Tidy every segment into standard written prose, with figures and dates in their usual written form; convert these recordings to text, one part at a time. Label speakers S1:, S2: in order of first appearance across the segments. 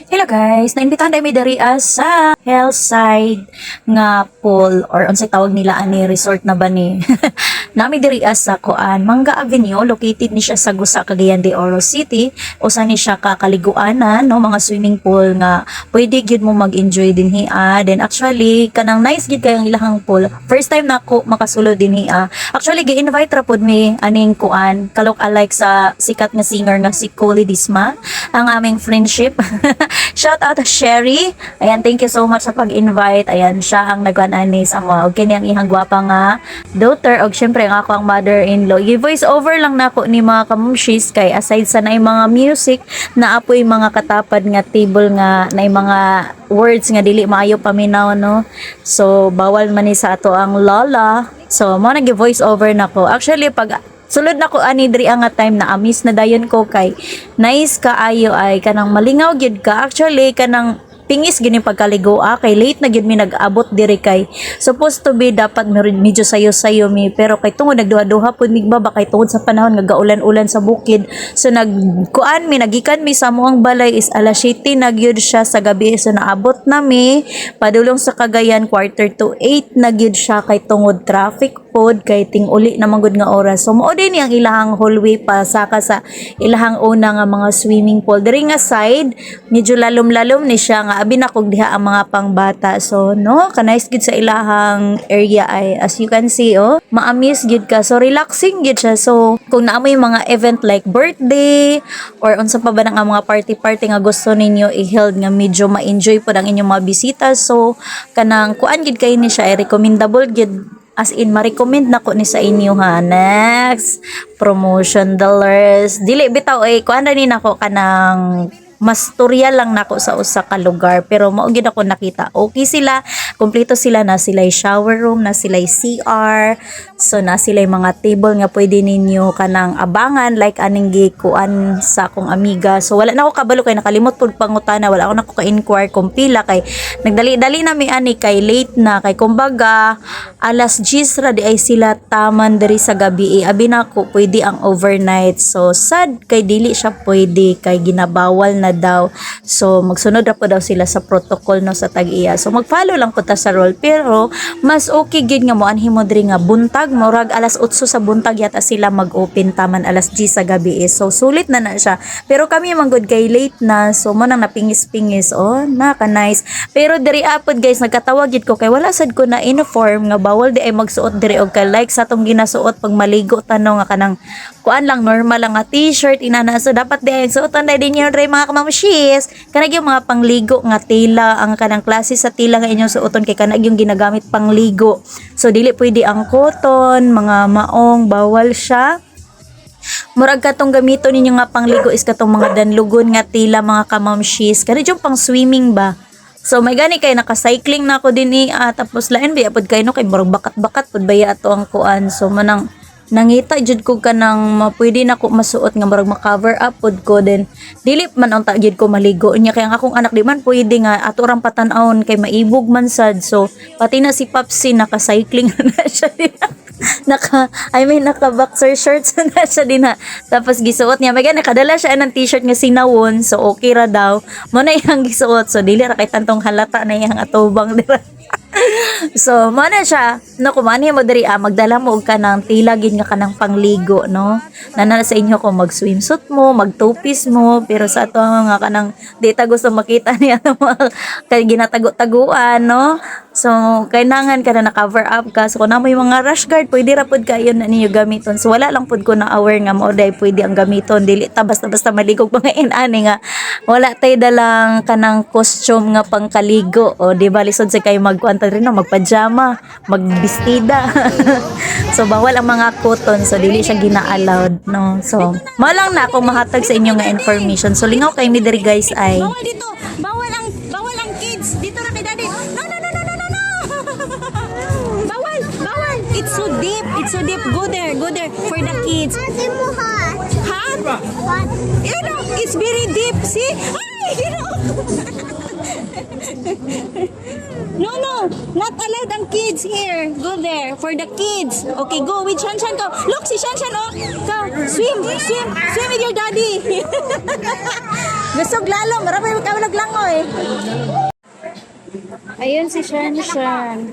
S1: Hello guys, naimbitahan tayo may diri sa Hillside nga pool or unsay tawag nila ani, resort na ba ni? Nami diri sa kuan, Mangga Avenue, located ni siya sa Gusa, Cagayan de Oro City. Usa ni siya ka kaliguanan, no, mga swimming pool nga pwede gyud mo mag-enjoy dinhi ah. Then actually kanang nice gyud kay ang ilahang pool. First time na ako makasulod dinhi ah. Actually, gi-invite ra pud mi aning kuan, ka-look alike sa sikat nga singer nga si Coley Disma, ang aming friendship. Shout out to Sherry. Ayan, thank you so much sa pag-invite. Ayan, siya ang nagkuan ani sa mga. Og kini ang ihang gwapa nga daughter. Og syempre, ang ako ang mother-in-law. I-voice over lang nako ni, mga kamumshis, kay aside sa naay mga music, naa poy mga katapad nga table nga naay mga words nga dili maayo paminaw, no. So bawal man ni sa ato ang lola. So mo nag voice over nako. Actually, pag sulod na ko ani diri ang nga time na amis na dayon ko kay nice kaayo ay, kanang malingaw gyud ka. Actually, kanang pingis gini pagkaligo ah, kay late na gyud mi nag-abot diri, kay supposed to be dapat meron medyo sayo-sayo mi, pero kay tungod nagduha-duha pud mig baba, kay tungod sa panahon nga gaulan-ulan sa bukid, so nagkuan mi, nagikan mi sa amoang balay is alas 7 na gyud siya sa gabi. So naabot na mi padulong sa Cagayan 7:45 na gyud siya, kay tungod traffic pod, kay ting-uli na man gud nga oras. So mao din ang ilahang hallway pasaka sa ilahang una nga mga swimming pool. Diri nga side, medyo lalom-lalom ni siya nga abi na kog diha ang mga pangbata. So no, ka-nice gid sa ilahang area ay, as you can see, oh, ma-amaze gid ka. So relaxing gid siya. So kung naa moy mga event like birthday or unsa pa ba nang ang mga party-party nga gusto ninyo i-held nga medyo ma-enjoy pod ang inyong mga bisita. So kanang kuan gid kay ni siya ay recommendable gid, as in ma-recommend na ko ni sa inyo ha. Next promotion dollars, dili bitaw eh, kuan ra ni nako, kanang masturya lang nako sa usa ka lugar, pero mao gid ako nakita. Okay sila, kumpleto sila, na sila shower room, na sila CR, so na sila mga table nga pwede ninyo kanang abangan like aning gikuan sa akong amiga. So wala na ako kabalo kay nakalimot pud pangutana, wala ako nako ka-inquire kung pila, kay nagdali-dali na mi ani kay late na, kay kumbaga alas 10 ra di ay sila taman diri sa gabi eh. Abi na ko pwede ang overnight, so sad kay dili siya pwede kay ginabawal na daw. So magsunod ra po daw sila sa protocol, no, sa tag-iya. So mag-follow lang po ta sa rule, pero mas okay gid nga moanhi mo diri nga buntag. Murag alas 8 sa buntag yata sila mag-open, taman alas 10 sa gabi eh. So sulit na na siya, pero kami man gud kay late na, so mo nang napingis-pingis. Oh, naka nice. Pero diri apod guys, nagkatawag gid ko kay wala sad ko na inform nga bawal di ay magsuot diri og kay like sa atong ginasuot pag maligo tanong nga kanang kuan lang, normal lang nga t-shirt inana. So dapat di ay suoton dai din yun diri, mga kamamshis, kanang yung mga pangligo nga tela, ang kanang klase sa tela nga inyong suoton, kay kanang yung ginagamit pangligo. So dili pwede ang cotton, mga maong, bawal siya. Murag katong gamiton ninyo nga pangligo is katong mga danlugon nga tela, mga kamamshis, kani yung pang swimming ba. So may gani kay naka-cycling na ako din eh, ah, tapos lain ba pod kay no, kay murag bakat-bakat pod baya ato ang kuan. So manang nangita jud ko kanang pwede na ko masuot nga murag ma-cover up pod ko din, dili man unta jud ko maligo niya, kay ang akong anak di man pwede nga ato rang patan-awon kay maibog man sad. So pati na si Papsi, naka-cycling na siya din, naka, I mean, naka boxer shorts na siya din ha. Tapos gisuot niya, may gani nakadala siya ng t-shirt nga sinawon, so okay ra daw mo na iyang gisuot. So dili ra kay tantong halata na iyang atubang dira. So, mo na siya. No, kung ano mo diri ah, magdala mo og kanang tela gid nga kanang pangligo, no. Nana sa inyo kung mag swimsuit mo, mag two-piece mo, pero sa ato nga kanang di ta gusto makita niya mga kay ginatago-taguan, no. So, kailangan ka na na-cover up ka. So, kung na mo yung mga rash guard, pwede ra pud kayo na ninyo gamiton. So, wala lang pud ko na aware nga mao day pwede ang gamiton. Dili ta basta-basta maligog mga inani nga wala tay dalang kanang costume nga pangkaligo. O, di ba lisod sa kayo magkuan rin, no, magpajama, magbistida. So, bawal ang mga cotton. So, dili siya gina-allowed, no. So, mao lang na akong mahatag sa inyo nga information. So, lingaw kay mi diri guys ay.
S2: Bawal dito. Bawal ang kids. Dito na kay Daddy. No, no, no, no, no, no, no. Bawal, bawal. It's so deep. It's so deep. Go there, go there for the kids.
S3: Ate mo hot.
S2: Hot?
S3: Hot.
S2: It's very deep. See? Ay. No. Not allowed ang kids here. Go there for the kids. Okay, go with Shan Shan. Go. Look, si Shan Shan, oh. Go. Swim, swim, swim with your daddy. Gusog lalom. Marami ka langoy. Ayun si Shan Shan.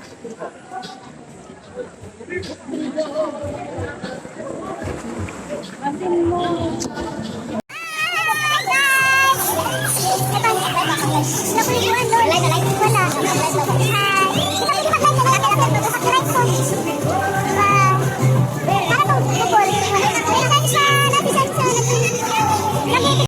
S3: Wala.